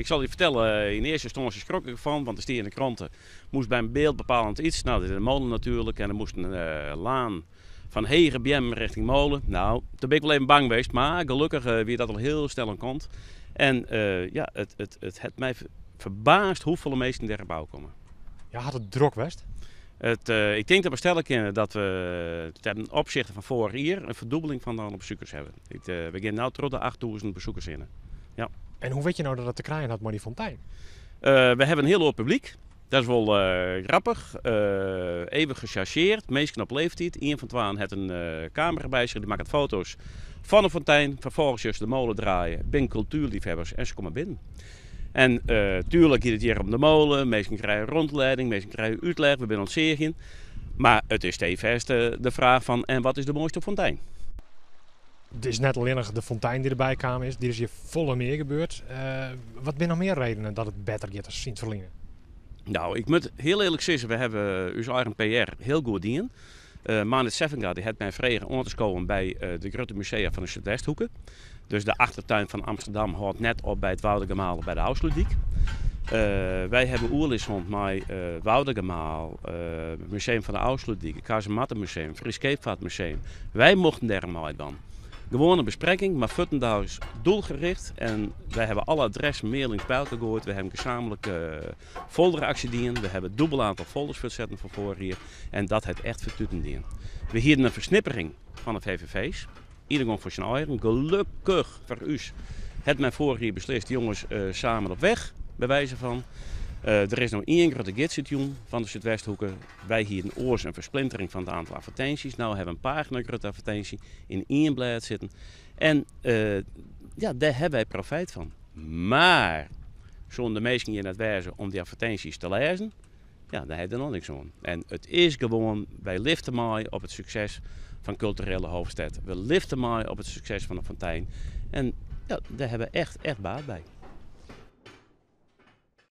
Ik sil dy fertelle, yn earste ynstânsje skrok ik derfan, want der stie yn de krante, moast by in byldbepalend iets, no dat is de molen natuerlik, en der moast in laan fan hege beammen rjochting molen. No, doe bin ik wol even bang west, mar gelokkich wie dat al hiel snel oan kant. En ja, it hat my ferbaasd hoefolle minsken dêr op ôfkomme. Ja, hat it drok west? Ik tink dat we stelle kinne dat we ten opsichte fan foarich jier in ferdûbeling fan it oantal besikers hawwe. We gean no troch de 8000 besikers hinne. Ja. En hoe witte je no dat it te krijen hat mei dy fontein? We hawwe in hiel oar publyk. Dat is wol grappich. Even gechargeerd, minsken op leeftiid. Ien fan twaen hat in kamera by sich, dy makket foto's fan de fontein. Ferfolgens sjochst de molen draaien, binne kultuerleafhawwers en se komme binnen. En tuerlik giet it hjir om de molen, minsken krije rûnlieding, minsken krije útleg, we binne oan it seagjen. Mar it is steefêst de fraach fan en wat is de moaiste fontein? It is net allinnich de fontein dy't derby kaam is, der is hjir folle mear gebeurd. Wat binne noch mear redenen dat it better giet as yn it ferline? Nou, ik moat hiel earlik sizze, we hawwe ús eigen PR hiel goed dien. Manet Seffenga dy hat my frege oan te skowen by de grutte musea fan de Súdwesthoeke. Dus de achtertuin fan Amsterdam hâldt net op by it Woudagemaal of by de Ofslútdyk. Wy hawwe oerlis hân mei Woudagemaal, Museum fan de Ofslútdyk, it Kazemattenmuseum, Frysk Skeepfeartmuseum. Wy mochten dêr meidwaan. Gewoan in besprekking, mar fuortendaliks doelgericht. En wy hawwe alle adressen, mailings by elkoar goaid. We hawwe in gesamentlik folderaksje dien. We hawwe it dûbele oantal folders fuortsetten fan foarich jier. En dat hat echt fertuten dien. We hienen in fersnippering fan de VVV's. Ieder gong foar syn eigen. Gelokkich foar ús hat men foarich jier beslist, jonges, samen op weg, by wize fan. Der is no ien grutte gids útjûn fan de Súdwesthoeke. Wy hienen oars in fersplintering fan it oantal advertinsjes. No hawwe we in pagina grutte advertinsje yn ien blêd sitten. En ja, dêr hawwe wy profijt fan. Mar soenen de minsken hjir net wêze om dy advertinsjes te lêzen, ja, dan ha je der noch niks oan. En it is gewoan, wy lifte mei op it sukses fan Kulturele Hoofdstêd. We lifte mei op it sukses fan de fontein. En ja, dêr hawwe we echt, echt baat by.